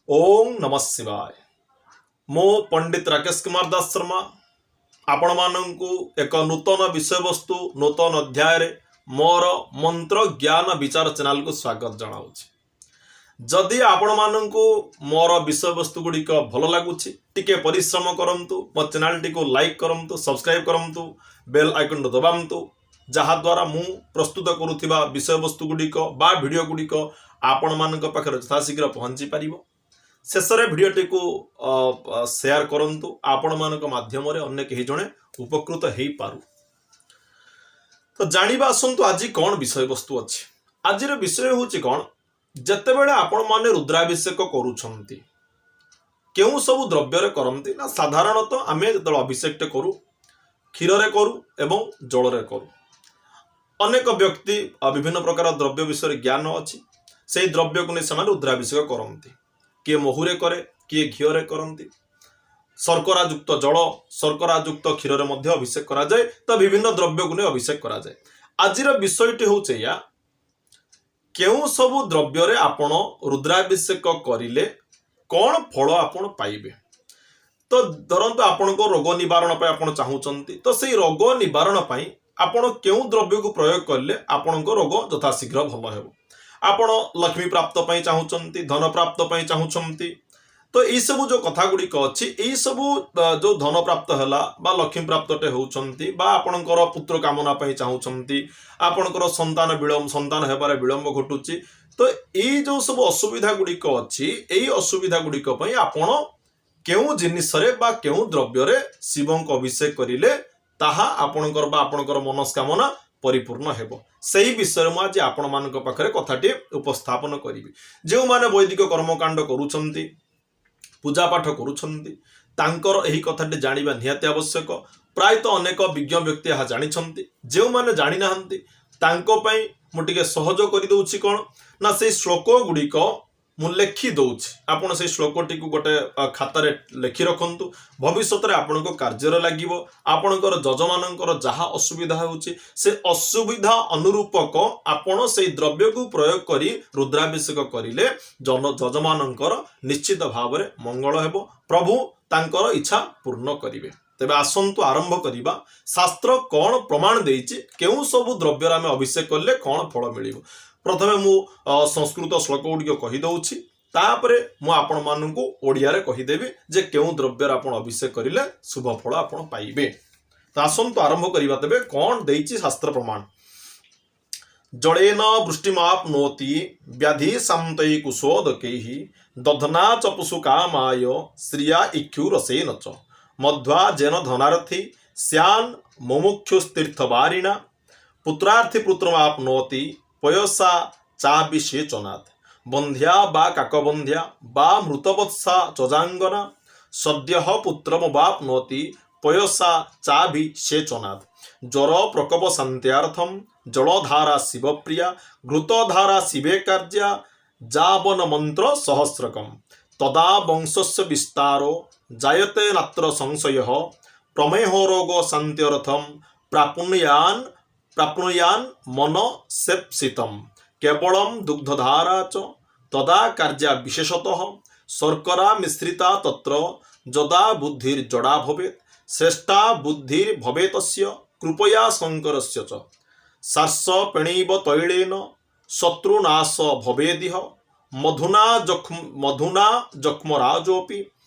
ଓಂ ନମଃ ଶିବାୟ। ମୁଁ ପଣ୍ଡିତ ରାକେଶ କୁମାର ଦାସ ଶର୍ମା ଆପଣମାନଙ୍କୁ ଏକ ନୂତନ ବିଷୟବସ୍ତୁ, ନୂତନ ଅଧ୍ୟାୟରେ ମୋର ମନ୍ତ୍ର ଜ୍ଞାନ ବିଚାର ଚ୍ୟାନେଲକୁ ସ୍ୱାଗତ ଜଣାଉଛି। ଯଦି ଆପଣମାନଙ୍କୁ ମୋର ବିଷୟବସ୍ତୁ ଗୁଡ଼ିକ ଭଲ ଲାଗୁଛି, ଟିକେ ପରିଶ୍ରମ କରନ୍ତୁ, ମୋ ଚ୍ୟାନେଲଟିକୁ ଲାଇକ୍ କରନ୍ତୁ, ସବସ୍କ୍ରାଇବ୍ କରନ୍ତୁ, ବେଲ୍ ଆଇକନ୍କୁ ଦବାନ୍ତୁ, ଯାହାଦ୍ୱାରା ମୁଁ ପ୍ରସ୍ତୁତ କରୁଥିବା ବିଷୟବସ୍ତୁ ଗୁଡ଼ିକ ବା ଭିଡ଼ିଓ ଗୁଡ଼ିକ ଆପଣମାନଙ୍କ ପାଖରେ ଯଥାଶୀଘ୍ର ପହଞ୍ଚି ପାରିବ। ଶେଷରେ ଭିଡ଼ିଓଟିକୁ ସେୟାର କରନ୍ତୁ, ଆପଣମାନଙ୍କ ମାଧ୍ୟମରେ ଅନ୍ୟ କେହି ଜଣେ ଉପକୃତ ହେଇପାରୁ। ତ ଜାଣିବା ଆସନ୍ତୁ ଆଜି କ'ଣ ବିଷୟବସ୍ତୁ ଅଛି। ଆଜିର ବିଷୟ ହେଉଛି କ'ଣ, ଯେତେବେଳେ ଆପଣମାନେ ରୁଦ୍ରାଭିଷେକ କରୁଛନ୍ତି, କେଉଁ ସବୁ ଦ୍ରବ୍ୟରେ କରନ୍ତି ନା, ସାଧାରଣତଃ ଆମେ ଯେତେବେଳେ ଅଭିଷେକଟେ କରୁ, କ୍ଷୀରରେ କରୁ ଏବଂ ଜଳରେ କରୁ। ଅନେକ ବ୍ୟକ୍ତି ବିଭିନ୍ନ ପ୍ରକାର ଦ୍ରବ୍ୟ ବିଷୟରେ ଜ୍ଞାନ ଅଛି, ସେଇ ଦ୍ରବ୍ୟକୁ ନେଇ ସେମାନେ ରୁଦ୍ରାଭିଷେକ କରନ୍ତି। କିଏ ମହୁରେ କରେ, କିଏ ଘିଅରେ କରନ୍ତି। ଶର୍କରା ଯୁକ୍ତ ଜଳ, ଶର୍କରା ଯୁକ୍ତ କ୍ଷୀରରେ ମଧ୍ୟ ଅଭିଷେକ କରାଯାଏ। ତ ବିଭିନ୍ନ ଦ୍ରବ୍ୟକୁ ନେଇ ଅଭିଷେକ କରାଯାଏ। ଆଜିର ବିଷୟଟି ହେଉଛି ଏଇଆ, କେଉଁ ସବୁ ଦ୍ରବ୍ୟରେ ଆପଣ ରୁଦ୍ରାଭିଷେକ କରିଲେ କ'ଣ ଫଳ ଆପଣ ପାଇବେ। ତ ଧରନ୍ତୁ ଆପଣଙ୍କ ରୋଗ ନିବାରଣ ପାଇଁ ଆପଣ ଚାହୁଁଛନ୍ତି, ତ ସେଇ ରୋଗ ନିବାରଣ ପାଇଁ ଆପଣ କେଉଁ ଦ୍ରବ୍ୟକୁ ପ୍ରୟୋଗ କଲେ ଆପଣଙ୍କ ରୋଗ ଯଥାଶୀଘ୍ର ଭଲ ହେବ। ଆପଣ ଲକ୍ଷ୍ମୀ ପ୍ରାପ୍ତ ପାଇଁ ଚାହୁଁଛନ୍ତି, ଧନ ପ୍ରାପ୍ତ ପାଇଁ ଚାହୁଁଛନ୍ତି, ତ ଏଇସବୁ ଯୋଉ କଥା ଗୁଡ଼ିକ ଅଛି, ଏଇସବୁ ଯୋଉ ଧନ ପ୍ରାପ୍ତ ହେଲା ବା ଲକ୍ଷ୍ମୀ ପ୍ରାପ୍ତଟେ ହେଉଛନ୍ତି ବା ଆପଣଙ୍କର ପୁତ୍ର କାମନା ପାଇଁ ଚାହୁଁଛନ୍ତି, ଆପଣଙ୍କର ସନ୍ତାନ ବିଳମ୍ବ, ସନ୍ତାନ ହେବାରେ ବିଳମ୍ବ ଘଟୁଛି, ତ ଏଇ ଯୋଉ ସବୁ ଅସୁବିଧା ଗୁଡ଼ିକ ଅଛି, ଏଇ ଅସୁବିଧା ଗୁଡ଼ିକ ପାଇଁ ଆପଣ କେଉଁ ଜିନିଷରେ ବା କେଉଁ ଦ୍ରବ୍ୟରେ ଶିବଙ୍କ ଅଭିଷେକ କରିଲେ ତାହା ଆପଣଙ୍କର ବା ଆପଣଙ୍କର ମନସ୍କାମନା ପରିପୂର୍ଣ୍ଣ ହେବ, ସେଇ ବିଷୟରେ ମୁଁ ଆଜି ଆପଣମାନଙ୍କ ପାଖରେ କଥାଟି ଉପସ୍ଥାପନ କରିବି। ଯେଉଁମାନେ ବୈଦିକ କର୍ମକାଣ୍ଡ କରୁଛନ୍ତି, ପୂଜା ପାଠ କରୁଛନ୍ତି, ତାଙ୍କର ଏହି କଥାଟି ଜାଣିବା ନିହାତି ଆବଶ୍ୟକ। ପ୍ରାୟତଃ ଅନେକ ବିଜ୍ଞ ବ୍ୟକ୍ତି ଏହା ଜାଣିଛନ୍ତି। ଯେଉଁମାନେ ଜାଣିନାହାନ୍ତି, ତାଙ୍କ ପାଇଁ ମୁଁ ଟିକେ ସହଜ କରିଦେଉଛି। କ'ଣ ନା, ସେଇ ଶ୍ଲୋକ ଗୁଡ଼ିକ ମୁଁ ଲେଖି ଦଉଛି। ଆପଣ ସେଇ ଶ୍ଲୋକଟିକୁ ଗୋଟେ ଖାତାରେ ଲେଖି ରଖନ୍ତୁ, ଭବିଷ୍ୟତରେ ଆପଣଙ୍କ କାର୍ଯ୍ୟରେ ଲାଗିବ। ଆପଣଙ୍କର ଯଜମାନଙ୍କର ଯାହା ଅସୁବିଧା ହେଉଛି, ସେ ଅସୁବିଧା ଅନୁରୂପକ ଆପଣ ସେଇ ଦ୍ରବ୍ୟକୁ ପ୍ରୟୋଗ କରି ରୁଦ୍ରାଭିଷେକ କରିଲେ ଯଜମାନଙ୍କର ନିଶ୍ଚିତ ଭାବରେ ମଙ୍ଗଳ ହେବ, ପ୍ରଭୁ ତାଙ୍କର ଇଚ୍ଛା ପୂର୍ଣ୍ଣ କରିବେ। ତେବେ ଆସନ୍ତୁ ଆରମ୍ଭ କରିବା, ଶାସ୍ତ୍ର କ'ଣ ପ୍ରମାଣ ଦେଇଛି, କେଉଁ ସବୁ ଦ୍ରବ୍ୟରେ ଆମେ ଅଭିଷେକ କଲେ କ'ଣ ଫଳ ମିଳିବ। ପ୍ରଥମେ ମୁଁ ସଂସ୍କୃତ ଶ୍ଲୋକ ଗୁଡ଼ିକ କହିଦେଉଛି, ତାପରେ ମୁଁ ଆପଣମାନଙ୍କୁ ଓଡ଼ିଆରେ କହିଦେବି ଯେ କେଉଁ ଦ୍ରବ୍ୟରେ ଆପଣ ଅଭିଷେକ କରିଲେ ଶୁଭ ଫଳ ଆପଣ ପାଇବେ। ତ ଆସନ୍ତୁ ଆରମ୍ଭ କରିବା। ତେବେ କ'ଣ ଦେଇଛି ଶାସ୍ତ୍ର ପ୍ରମାଣ? ଜଳେନ ବୃଷ୍ଟିମାପ୍ନୋତି ବ୍ୟାଧି ଶାନ୍ତୈ କୁଶୋଦକୈଃ ଦଧ୍ନା ଚ ପଶୁ କାମାୟ ଶ୍ରିୟା ଇକ୍ଷୁ ରସେନ ଚ ମଧ୍ୱା ଯେନ ଧନାର୍ଥୀ ସ୍ୟାନ୍ ମୁମୁକ୍ଷୁସ୍ତୀର୍ଥବାରିଣା ପୁତ୍ରାର୍ଥୀ ପୁତ୍ରମାପ୍ନୋତି ପୟସା ଚାଭିଷେଚନାତ୍ ବନ୍ଧ୍ୟା ବା କାକବନ୍ଧ୍ୟା ବା ମୃତବତ୍ସା ଚଜାଙ୍ଗନା ସଦ୍ୟଃ ପୁତ୍ରମବାପ୍ନୋତି ପୟସା ଚାଭିଷେଚନାତ୍। ଜ୍ୱର ପ୍ରକୋପ ଶାନ୍ତ୍ୟର୍ଥಂ ଜଳଧାରା ଶିବପ୍ରିୟା ଘୃତଧାରା ଶିବେ କାର୍ଯ୍ୟା ଯାବନ ମନ୍ତ୍ର ସହସ୍ରକମ୍ ତଦା ବଂଶସ୍ୟ ବିସ୍ତାରୋ ଜାୟତେ ନାତ୍ର ସଂଶୟଃ ପ୍ରମେହ ରୋଗ ଶାନ୍ତ୍ୟର୍ଥಂ ପ୍ରାପ୍ନୁୟାନ୍ ମନ ସେପ୍ସିତମ୍ କେବଳಂ ଦୁଗ୍ଧଧାରା ଚ ତଦା କାର୍ଯ୍ୟା ବିଶେଷତଃ ଶର୍କରା ମିଶ୍ରିତା ତତ୍ର ଯଦା ବୁଦ୍ଧିର୍ଜଡ଼ା ଭବେତ୍ ଶ୍ରେଷ୍ଠା ବୁଦ୍ଧିର୍ଭବେତସ୍ୟ କୃପୟା ଶଙ୍କରସ୍ୟ ଚ। ସାର୍ଷପେଣୈବ ତୈଳେନ ଶତ୍ରୁନାଶ ଭବେଦିହ ମଧୁନା ଯକ୍ଷ୍ମରାଜୋପି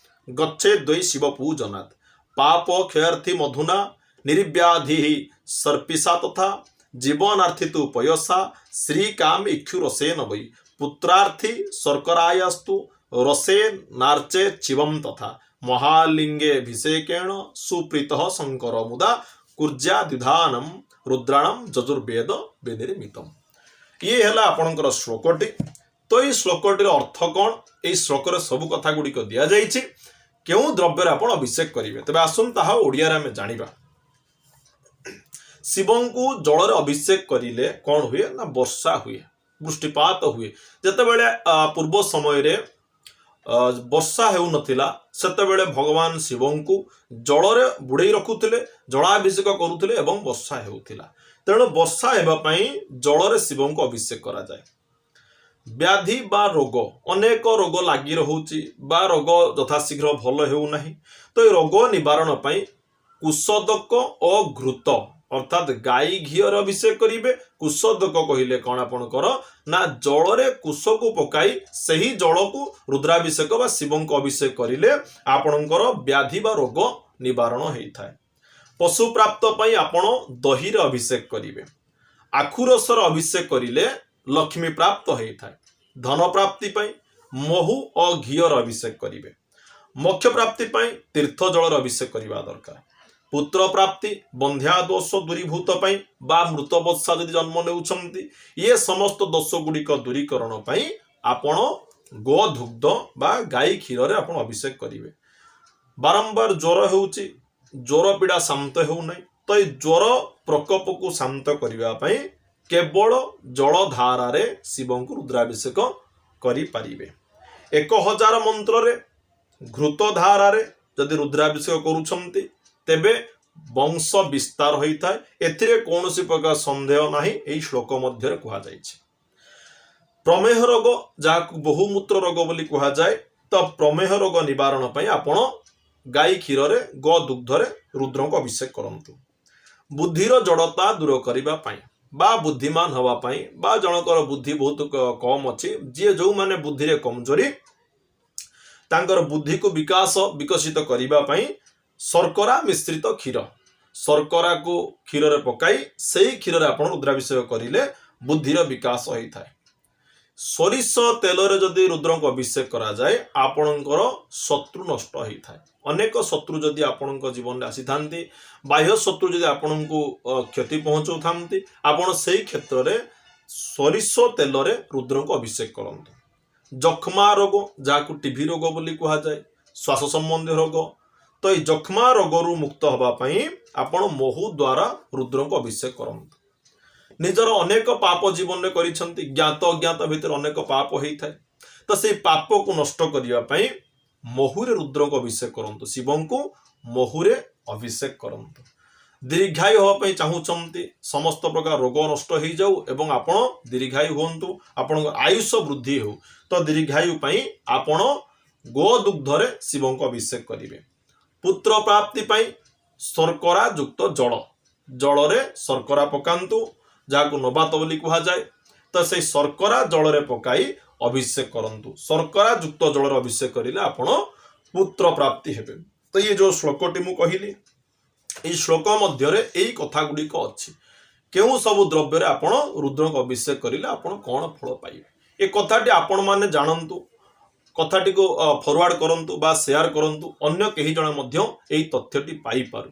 ଗଚ୍ଛେଦ୍ୱೈ ଶିବ ପୂଜନାत्। ପାପ କ୍ଷୟାର୍ଥୀ ମଧୁନା ନିର୍ବ୍ୟାଧି ସର୍ପିଷା ତଥା ଜୀବନାର୍ଥୀ ତୁ ପୟସା ଶ୍ରୀକାମ ଇକ୍ଷୁ ରସେନ ବୈ ପୁତ୍ରାର୍ଥୀ ଶର୍କରାୟାସ୍ତୁ ରସେ ନାର୍ଚେ ଶିବಂ ତଥା ମହାଲିଙ୍ଗେଭିଷେକେଣ ସୁପ୍ରୀତଃ ଶଙ୍କର ମୁଦା କୁର୍ଯା ଦ୍ୱିଧାନମ ରୁଦ୍ରାଣମ ଯଜୁର୍ବେଦ ବିନିର୍ମିତମ। ଇଏ ହେଲା ଆପଣଙ୍କର ଶ୍ଲୋକଟି। ତ ଏଇ ଶ୍ଲୋକଟିର ଅର୍ଥ କ'ଣ? ଏଇ ଶ୍ଲୋକରେ ସବୁ କଥା ଗୁଡ଼ିକ ଦିଆଯାଇଛି, କେଉଁ ଦ୍ରବ୍ୟରେ ଆପଣ ଅଭିଷେକ କରିବେ। ତେବେ ଆସନ୍ତୁ ତାହା ଓଡ଼ିଆରେ ଆମେ ଜାଣିବା। ଶିବଙ୍କୁ ଜଳରେ ଅଭିଷେକ କରିଲେ କ'ଣ ହୁଏ ନା, ବର୍ଷା ହୁଏ, ବୃଷ୍ଟିପାତ ହୁଏ। ଯେତେବେଳେ ପୂର୍ବ ସମୟରେ ବର୍ଷା ହେଉନଥିଲା, ସେତେବେଳେ ଭଗବାନ ଶିବଙ୍କୁ ଜଳରେ ବୁଡ଼େଇ ରଖୁଥିଲେ, ଜଳାଭିଷେକ କରୁଥିଲେ ଏବଂ ବର୍ଷା ହେଉଥିଲା। ତେଣୁ ବର୍ଷା ହେବା ପାଇଁ ଜଳରେ ଶିବଙ୍କୁ ଅଭିଷେକ କରାଯାଏ। ବ୍ୟାଧି ବା ରୋଗ, ଅନେକ ରୋଗ ଲାଗି ରହୁଛି ବା ରୋଗ ଯଥାଶୀଘ୍ର ଭଲ ହେଉନାହିଁ, ତ ଏ ରୋଗ ନିବାରଣ ପାଇଁ କୁଶୋଦକ ଓ ଘୃତ, ଅର୍ଥାତ୍ ଗାଈ ଘିଅର ଅଭିଷେକ କରିବେ। କୁଶୋଦକ କହିଲେ କ'ଣ ଆପଣଙ୍କର ନା ଜଳରେ କୁଶକୁ ପକାଇ ସେହି ଜଳକୁ ରୁଦ୍ରାଭିଷେକ ବା ଶିବଙ୍କ ଅଭିଷେକ କରିଲେ ଆପଣଙ୍କର ବ୍ୟାଧି ବା ରୋଗ ନିବାରଣ ହେଇଥାଏ। ପଶୁ ପ୍ରାପ୍ତ ପାଇଁ ଆପଣ ଦହିରେ ଅଭିଷେକ କରିବେ। ଆଖୁରସର ଅଭିଷେକ କରିଲେ ଲକ୍ଷ୍ମୀ ପ୍ରାପ୍ତ ହେଇଥାଏ। ଧନ ପ୍ରାପ୍ତି ପାଇଁ ମହୁ ଓ ଘିଅର ଅଭିଷେକ କରିବେ। ମୋକ୍ଷ ପ୍ରାପ୍ତି ପାଇଁ ତୀର୍ଥ ଜଳର ଅଭିଷେକ କରିବା ଦରକାର। ପୁତ୍ର ପ୍ରାପ୍ତି, ବନ୍ଧ୍ୟା ଦୋଷ ଦୂରୀଭୂତ ପାଇଁ ବା ମୃତ ବତ୍ସା ଯଦି ଜନ୍ମ ନେଉଛନ୍ତି, ଇଏ ସମସ୍ତ ଦୋଷ ଗୁଡ଼ିକ ଦୂରୀକରଣ ପାଇଁ ଆପଣ ଗୋଦୁଗ୍ଧ ବା ଗାଈ କ୍ଷୀରରେ ଆପଣ ଅଭିଷେକ କରିବେ। ବାରମ୍ବାର ଜ୍ୱର ହେଉଛି, ଜ୍ୱର ପୀଡ଼ା ଶାନ୍ତ ହେଉନାହିଁ, ତ ଏଇ ଜ୍ୱର ପ୍ରକୋପକୁ ଶାନ୍ତ କରିବା ପାଇଁ କେବଳ ଜଳଧାରାରେ ଶିବଙ୍କୁ ରୁଦ୍ରାଭିଷେକ କରିପାରିବେ। 1000 ମନ୍ତ୍ରରେ ଘୃତ ଧାରାରେ ଯଦି ରୁଦ୍ରାଭିଷେକ କରୁଛନ୍ତି, ତେବେ ବଂଶ ବିସ୍ତାର ହୋଇଥାଏ। ଏଥିରେ କୌଣସି ପ୍ରକାର ସନ୍ଦେହ ନାହିଁ, ଏହି ଶ୍ଲୋକ ମଧ୍ୟରେ କୁହାଯାଇଛି। ପ୍ରମେହ ରୋଗ, ଯାହାକୁ ବହୁମୂତ୍ର ରୋଗ ବୋଲି କୁହାଯାଏ, ତ ପ୍ରମେହ ରୋଗ ନିବାରଣ ପାଇଁ ଆପଣ ଗାଈ କ୍ଷୀରରେ, ଗୋଦୁଗ୍ଧରେ ରୁଦ୍ରଙ୍କୁ ଅଭିଷେକ କରନ୍ତୁ। ବୁଦ୍ଧିର ଜଡ଼ତା ଦୂର କରିବା ପାଇଁ ବା ବୁଦ୍ଧିମାନ ହେବା ପାଇଁ ବା ଜଣଙ୍କର ବୁଦ୍ଧି ବହୁତ କମ୍ ଅଛି, ଯିଏ ଯେଉଁମାନେ ବୁଦ୍ଧିରେ କମଜୋରି, ତାଙ୍କର ବୁଦ୍ଧିକୁ ବିକଶିତ କରିବା ପାଇଁ ଶର୍କରା ମିଶ୍ରିତ କ୍ଷୀର, ଶର୍କରାକୁ କ୍ଷୀରରେ ପକାଇ ସେଇ କ୍ଷୀରରେ ଆପଣ ରୁଦ୍ରାଭିଷେକ କରିଲେ ବୁଦ୍ଧିର ବିକାଶ ହୋଇଥାଏ। ସୋରିଷ ତେଲରେ ଯଦି ରୁଦ୍ରଙ୍କୁ ଅଭିଷେକ କରାଯାଏ, ଆପଣଙ୍କର ଶତ୍ରୁ ନଷ୍ଟ ହେଇଥାଏ। ଅନେକ ଶତ୍ରୁ ଯଦି ଆପଣଙ୍କ ଜୀବନରେ ଆସିଥାନ୍ତି, ବାହ୍ୟ ଶତ୍ରୁ ଯଦି ଆପଣଙ୍କୁ କ୍ଷତି ପହଞ୍ଚାଉଥାନ୍ତି, ଆପଣ ସେଇ କ୍ଷେତ୍ରରେ ସୋରିଷ ତେଲରେ ରୁଦ୍ରଙ୍କୁ ଅଭିଷେକ କରନ୍ତୁ। ଯକ୍ଷ୍ମା ରୋଗ, ଯାହାକୁ ଟିବି ରୋଗ ବୋଲି କୁହାଯାଏ, ଶ୍ୱାସ ସମ୍ବନ୍ଧୀୟ ରୋଗ, ତ ଏଇ ଯକ୍ଷ୍ମା ରୋଗରୁ ମୁକ୍ତ ହେବା ପାଇଁ ଆପଣ ମହୁ ଦ୍ୱାରା ରୁଦ୍ରଙ୍କୁ ଅଭିଷେକ କରନ୍ତୁ। ନିଜର ଅନେକ ପାପ ଜୀବନରେ କରିଛନ୍ତି, ଜ୍ଞାତ ଅଜ୍ଞାତ ଭିତରେ ଅନେକ ପାପ ହେଇଥାଏ, ତ ସେଇ ପାପକୁ ନଷ୍ଟ କରିବା ପାଇଁ ମହୁରେ ରୁଦ୍ରଙ୍କୁ ଅଭିଷେକ କରନ୍ତୁ। ଶିବଙ୍କୁ ମହୁରେ ଅଭିଷେକ କରନ୍ତୁ। ଦୀର୍ଘାୟୁ ହେବା ପାଇଁ ଚାହୁଁଛନ୍ତି, ସମସ୍ତ ପ୍ରକାର ରୋଗ ନଷ୍ଟ ହେଇଯାଉ ଏବଂ ଆପଣ ଦୀର୍ଘାୟୁ ହୁଅନ୍ତୁ, ଆପଣଙ୍କ ଆୟୁଷ ବୃଦ୍ଧି ହେଉ, ତ ଦୀର୍ଘାୟୁ ପାଇଁ ଆପଣ ଗୋଦୁଗ୍ଧରେ ଶିବଙ୍କୁ ଅଭିଷେକ କରିବେ। ପୁତ୍ର ପ୍ରାପ୍ତି ପାଇଁ ଶର୍କରା ଯୁକ୍ତ ଜଳ, ଜଳରେ ଶର୍କରା ପକାନ୍ତୁ, ଯାହାକୁ ନବାତ ବୋଲି କୁହାଯାଏ, ତ ସେଇ ଶର୍କରା ଜଳରେ ପକାଇ ଅଭିଷେକ କରନ୍ତୁ। ଶର୍କରା ଯୁକ୍ତ ଜଳରେ ଅଭିଷେକ କରିଲେ ଆପଣ ପୁତ୍ର ପ୍ରାପ୍ତି ହେବେ। ତ ଇଏ ଯୋଉ ଶ୍ଲୋକଟି ମୁଁ କହିଲି, ଏଇ ଶ୍ଲୋକ ମଧ୍ୟରେ ଏଇ କଥା ଗୁଡ଼ିକ ଅଛି। କେଉଁ ସବୁ ଦ୍ରବ୍ୟରେ ଆପଣ ରୁଦ୍ରଙ୍କୁ ଅଭିଷେକ କରିଲେ ଆପଣ କ'ଣ ଫଳ ପାଇବେ, ଏ କଥାଟି ଆପଣମାନେ ଜାଣନ୍ତୁ। କଥାଟିକୁ ଫରୱାର୍ଡ କରନ୍ତୁ ବା ସେୟାର କରନ୍ତୁ, ଅନ୍ୟ କେହି ଜଣେ ମଧ୍ୟ ଏଇ ତଥ୍ୟଟି ପାଇପାରୁ।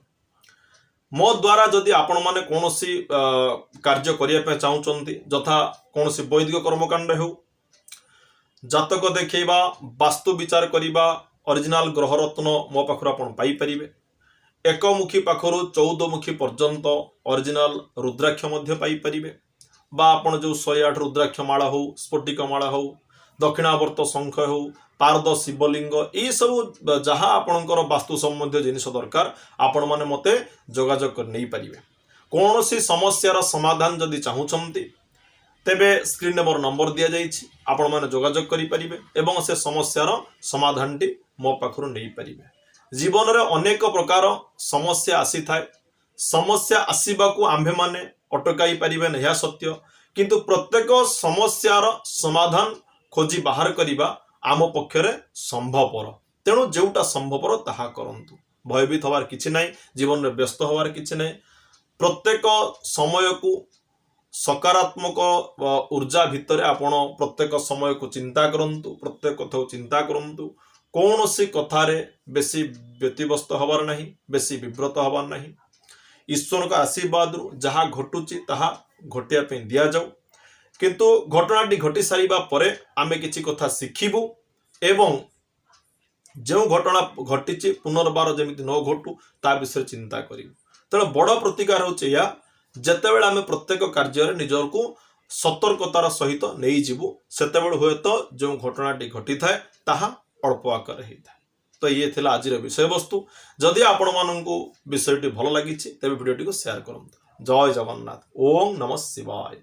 ମୋ ଦ୍ୱାରା ଯଦି ଆପଣମାନେ କୌଣସି କାର୍ଯ୍ୟ କରିବା ପାଇଁ ଚାହୁଁଛନ୍ତି, ଯଥା କୌଣସି ବୈଦିକ କର୍ମକାଣ୍ଡ ହେଉ, ଜାତକ ଦେଖେଇବା, ବାସ୍ତୁ ବିଚାର କରିବା, ଅରିଜିନାଲ ଗ୍ରହରତ୍ନ ମୋ ପାଖରୁ ଆପଣ ପାଇପାରିବେ। ଏକମୁଖୀ ପାଖରୁ 14ମୁଖୀ ପର୍ଯ୍ୟନ୍ତ ଅରିଜିନାଲ ରୁଦ୍ରାକ୍ଷ ମଧ୍ୟ ପାଇପାରିବେ ବା ଆପଣ ଯେଉଁ 108 ରୁଦ୍ରାକ୍ଷ ମାଳା ହଉ, ସ୍ଫଟିକ ମାଳା ହଉ, ଦକ୍ଷିଣାବର୍ତ୍ତ ଶଙ୍ଖ ହେଉ, ପାରଦ ଶିବଲିଙ୍ଗ, ଏଇସବୁ ଯାହା ଆପଣଙ୍କର ବାସ୍ତୁ ସମ୍ବନ୍ଧୀୟ ଜିନିଷ ଦରକାର, ଆପଣମାନେ ମୋତେ ଯୋଗାଯୋଗ କରି ନେଇପାରିବେ। କୌଣସି ସମସ୍ୟାର ସମାଧାନ ଯଦି ଚାହୁଁଛନ୍ତି, ତେବେ ସ୍କ୍ରିନରେ ମୋର ନମ୍ବର ଦିଆଯାଇଛି, ଆପଣମାନେ ଯୋଗାଯୋଗ କରିପାରିବେ ଏବଂ ସେ ସମସ୍ୟାର ସମାଧାନଟି ମୋ ପାଖରୁ ନେଇପାରିବେ। ଜୀବନରେ ଅନେକ ପ୍ରକାର ସମସ୍ୟା ଆସିଥାଏ। ସମସ୍ୟା ଆସିବାକୁ ଆମ୍ଭେମାନେ ଅଟକାଇ ପାରିବେ ନାହିଁ, ଏହା ସତ୍ୟ। କିନ୍ତୁ ପ୍ରତ୍ୟେକ ସମସ୍ୟାର ସମାଧାନ ଖୋଜି ବାହାର କରିବା ଆମ ପକ୍ଷରେ ସମ୍ଭବପର। ତେଣୁ ଯେଉଁଟା ସମ୍ଭବପର ତାହା କରନ୍ତୁ। ଭୟଭୀତ ହବାର କିଛି ନାହିଁ, ଜୀବନରେ ବ୍ୟସ୍ତ ହବାର କିଛି ନାହିଁ। ପ୍ରତ୍ୟେକ ସମୟକୁ ସକାରାତ୍ମକ ଉର୍ଜା ଭିତରେ ଆପଣ ପ୍ରତ୍ୟେକ ସମୟକୁ ଚିନ୍ତା କରନ୍ତୁ, ପ୍ରତ୍ୟେକ କଥାକୁ ଚିନ୍ତା କରନ୍ତୁ। କୌଣସି କଥାରେ ବେଶୀ ବ୍ୟତିବ୍ୟସ୍ତ ହବାର ନାହିଁ, ବେଶୀ ବିବ୍ରତ ହବାର ନାହିଁ। ଈଶ୍ୱରଙ୍କ ଆଶୀର୍ବାଦରୁ ଯାହା ଘଟୁଛି ତାହା ଘଟିବା ପାଇଁ ଦିଆଯାଉ। କିନ୍ତୁ ଘଟଣାଟି ଘଟି ସାରିବା ପରେ ଆମେ କିଛି କଥା ଶିଖିବୁ ଏବଂ ଯେଉଁ ଘଟଣା ଘଟିଛି ପୁନର୍ବାର ଯେମିତି ନ ଘଟୁ ତା ବିଷୟରେ ଚିନ୍ତା କରିବୁ। ତେଣୁ ବଡ଼ ପ୍ରତିକାର ହେଉଛି ଏହା, ଯେତେବେଳେ ଆମେ ପ୍ରତ୍ୟେକ କାର୍ଯ୍ୟରେ ନିଜକୁ ସତର୍କତାର ସହିତ ନେଇଯିବୁ, ସେତେବେଳେ ହୁଏତ ଯେଉଁ ଘଟଣାଟି ଘଟିଥାଏ ତାହା ଅଳ୍ପ ଆକାରରେ ହେଇଥାଏ। ତ ଇଏ ଥିଲା ଆଜିର ବିଷୟବସ୍ତୁ। ଯଦି ଆପଣମାନଙ୍କୁ ବିଷୟଟି ଭଲ ଲାଗିଛି, ତେବେ ଭିଡ଼ିଓଟିକୁ ସେୟାର କରନ୍ତୁ। ଜୟ ଜଗନ୍ନାଥ। ଓಂ ନମଃ ଶିବାୟ।